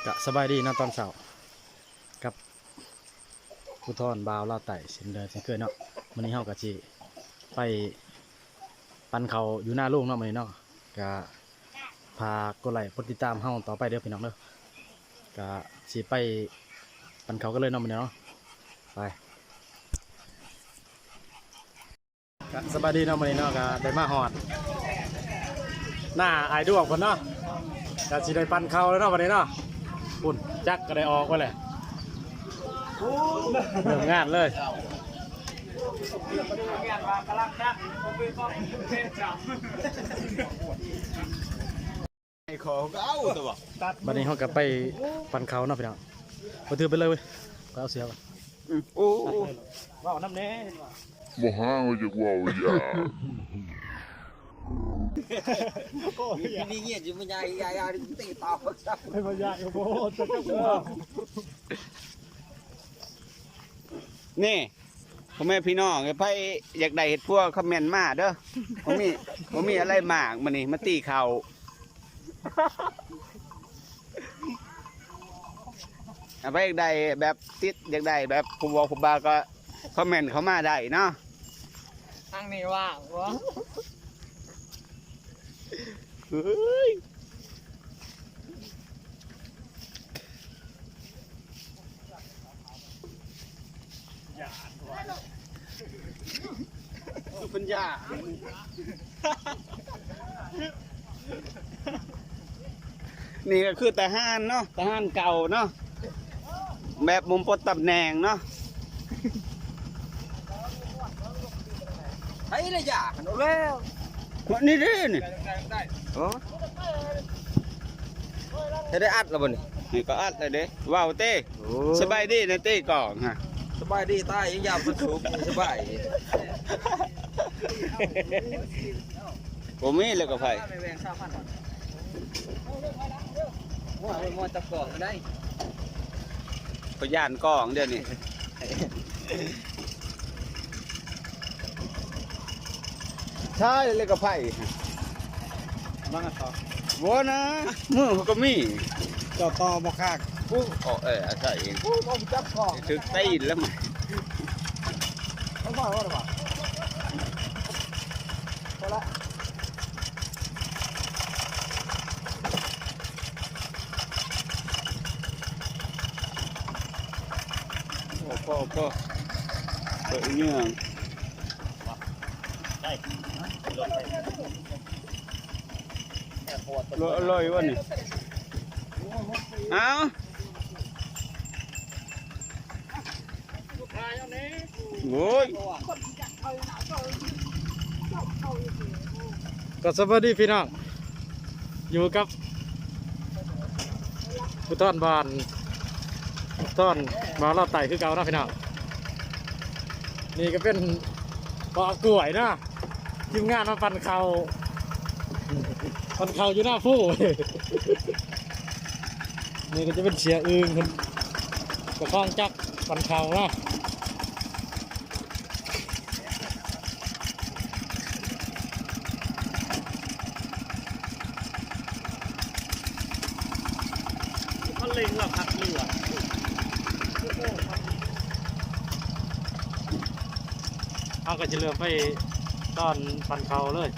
ກະສະບາຍດີເນາະຕອນເຊົ້າ ກັບພູທອນບ່າວລາວໃຕ້ເຊັ່ນເດີມເຊັ່ນເຄີຍເນາະ. ມື້ນີ້ເຮົາກະຊິໄປປັ່ນເຂົ້າຢູ່ນາລຸງເນາະມື້ນີ້ເນາະ. ກະຝາກກົດໄລ້ກົດຕິດຕາມເຮົາຕໍ່ໄປເດີພີ່ນ້ອງເດີ. ກະຊິໄປປັ່ນເຂົ້າກັນເລີຍເນາະມື້ນີ້ເນາະ ໄປ. ກະສະບາຍດີເນາະ ມື້ນີ້ເນາະ ກະໄດ້ມາຮອດໜ້າອ້າຍດວງເພິ່ນເນາະ. ກະຊິໄດ້ປັ່ນເຂົ້າແລ້ວເນາະບັດນີ້ເນາະ. ພຸ້ນຈັກກະໄດ້ອອກໄປແລ້ວ ເລີ່ມງານເລີຍ. ໄອ້ຂໍກໍເອົາແຕ່ວ່າ ບັດນີ້ເຮົາກໍໄປປັ່ນເຂົ້າເນາະພີ່ນ້ອງ. ບໍ່ຖືໄປເລີຍເວີຍ ຂ້ອຍເອົາເສືອກ່ອນ. ອືມ ໂອ້ ເວົ້ານຳແດ່ ບໍ່ຫາວ່າຈະເວົ້າຢາກ ໂອ້ຍ ມີງຽດຢູ່ ມັນຢາກ ຢາກ ຢາກຕີຕອບ ໃຫ້ມັນຢາກ ໂອ້ໂຫ ຈະຈັກເວົ້າ ນີ້ ພໍ່ແມ່ພີ່ນ້ອງ ໃຜຢາກໄດ້ເຮັດຄົວຄອມເມັນມາເດີ. ບໍ່ມີ ບໍ່ມີອະໄລມາກມື້ນີ້ ມາຕີເຂົ້າ. ໃຜຢາກໄດ້ແບບຕິດ ຢາກໄດ້ແບບຜູ້ເວົ້າຜູ້ບາກໍຄອມເມັນເຂົ້າມາໄດ້ເນາະ. ທາງນີ້ວ່າງບໍ່? ເຮີ້ຍ ຄືເພິ່ນຢາກ ນີ້ກໍຄືທະຫານເນາະ ທະຫານເກົ່າເນາະ ແບບບໍ່ປົດຕຳແໜ່ງເນາະ. ໃຜລະຢາກ ເອົາແລ້ວ ນີ້ເດ້ນີ້ ໂອ້ ຈະໄດ້ອັດແລ້ວບໍ່ນີ້? ນີ້ກໍອັດແລ້ວເດ້ ເວົ້າເຕ້. ໂອ້ ສະບາຍດີນະຕິກ້ອງຮະ. ສະບາຍດີຕາຍ ຍັງຢາມມັນສຸກ ສະບາຍ. ບໍ່ມີແລ້ວກໍໄຜ ໂອ້ຍ ມາຈັບກ້ອງໄດ້ ຂ້ອຍຢ້ານກ້ອງດຽວນີ້. ໃຊ່ເລີຍກໍໄຜ ມາຕໍ່ ບໍ່ນະ ມືເຂົາກໍມີ ເຈົ້າຕໍ່ບໍ່ຄັກ. ປູ້ ເອົາ ເອີ ອາໄສເອງ ປູ້ ບໍ່ຈັບຂອງ ຖືກຕີນແລ້ວມັນ ບໍ່ພໍແລ້ວຫວາ ພໍລະ. ພໍ ພໍ ພໍ ເບິ່ງເນື້ອ ລົດອະລ່ອຍວະນີ້ ເອົາ. ໂອ້ຍ ກໍສະບາຍດີພີ່ນ້ອງ ຢູ່ກັບພູທອນບ້ານ ທອນບ່າວລາວໃຕ້ຄືເກົ່າເນາະພີ່ນ້ອງ. ນີ້ກໍເປັນພໍ່ກ້ວຍເນາະ ທີມງານມາປັ່ນເຂົ້າ ປັ່ນເຂົ້າຢູ່ນາພູ. ນີ້ກໍຈະເປັນເສຍອຶ່ງ ເພິ່ນເຈົ້າຂອງຈັກປັ່ນເຂົ້າເນາະ. ມັນເລັ່ງລະພັກເຫຼືອ ເຮົາກໍຈະເລີ່ມໄປຕອນປັ່ນເຂົ້າເລີຍ.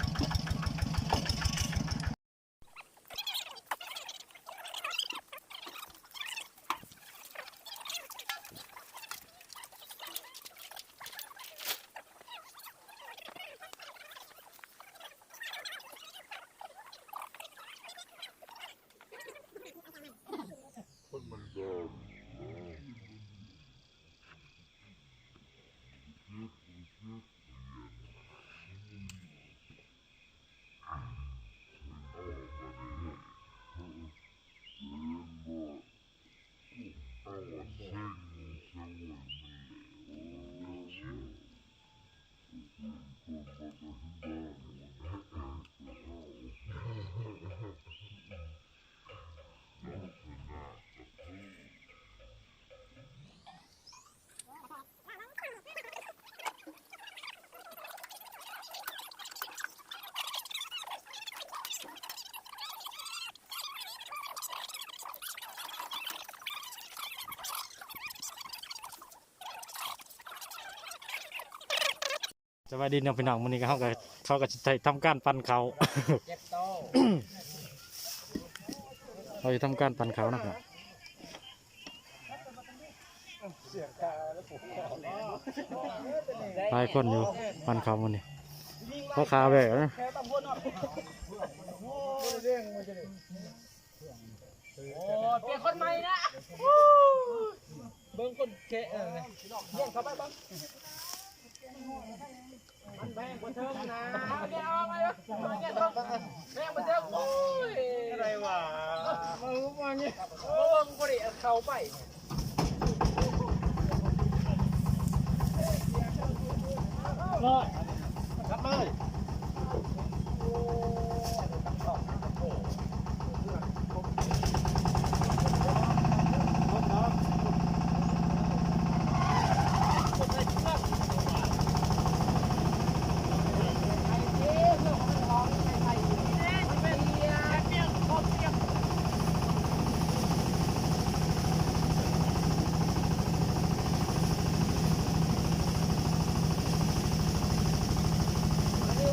ສະບາຍດີເນາະພີ່ນ້ອງ ມື້ນີ້ກໍເຮົາກໍ ເຂົາກໍຊິໄດ້ທຳການປັ່ນເຂົ້າ ເຂົາຊິທຳການປັ່ນເຂົ້ານະພີ່ນ້ອງ ຫຼາຍຄົນຢູ່ ປັ່ນເຂົ້າມື້ນີ້ ເຂົາຂາແບກນະ. ໂອ້ ປ່ຽນຄົນໃໝ່ນະ ເບິ່ງຄົນແຄະ ເອີ ເບິ່ງເຂົ້າໄປເບິ່ງ ມັນແພງກວ່າເທິງນະ ເອົາເອົາມາເດີ ມາເບິ່ງ ແພງກວ່າເທິງ ໂອ້ຍ ອະໄລຫວາ ມາເບິ່ງ ມາເບິ່ງ ເບິ່ງບໍ່ໄດ້ເອົາເຂົ້າໄປ. ອັນນີ້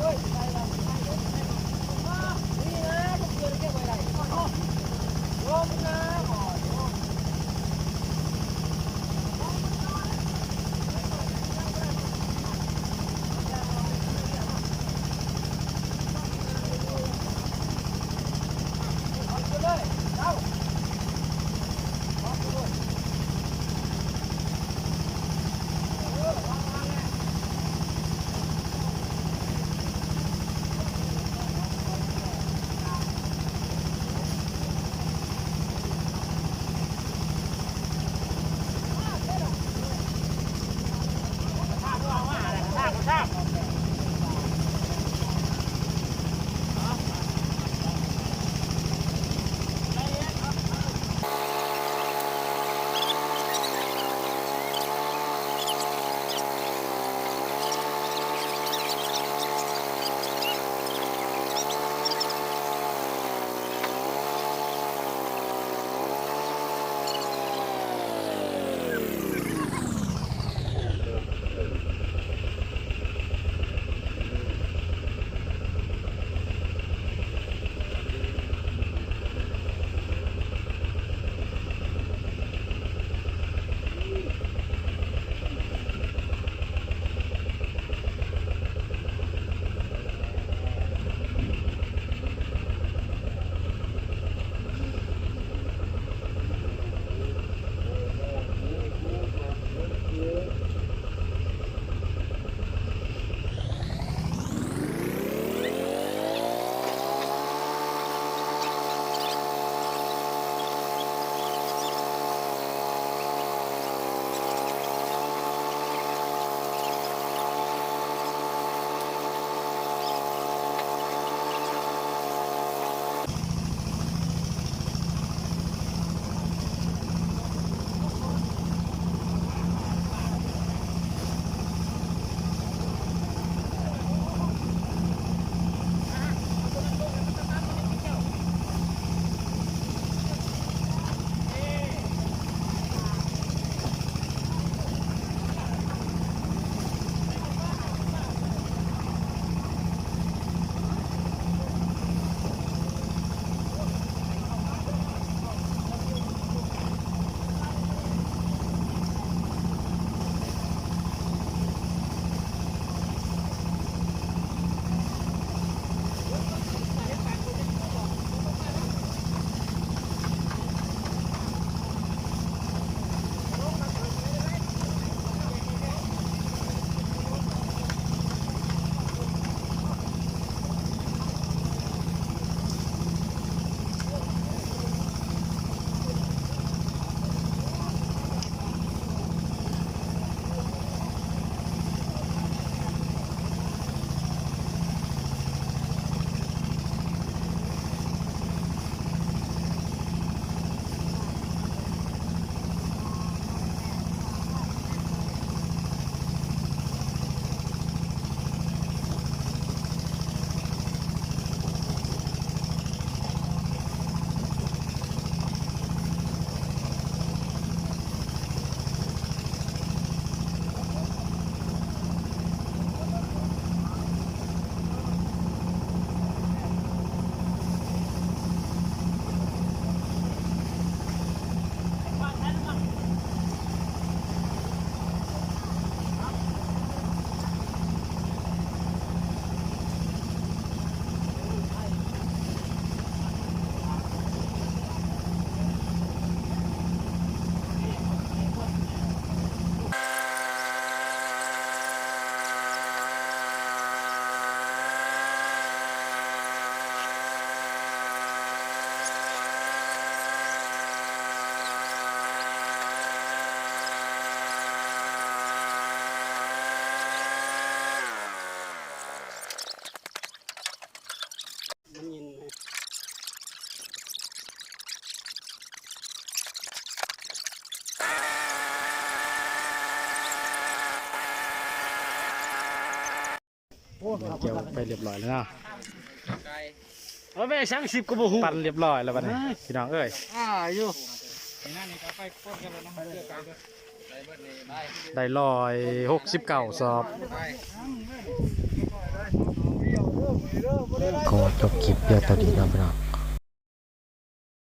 ກ່ຽວໄປຮຽບຮ້ອຍແລ້ວເນາະ. ເອົາແມ່ ສາມສິບກໍບໍ່ຮູ້ ປັ່ນຮຽບຮ້ອຍແລ້ວບັດນີ້ ພີ່ນ້ອງເອີຍ. ອ່າ ຢູ່ ໄດ້ຮ້ອຍຫົກສິບເກົ້າສອບ. ຂໍຈົບຄລິບພຽງເທົ່ານີ້ເນາະພີ່ນ້ອງ.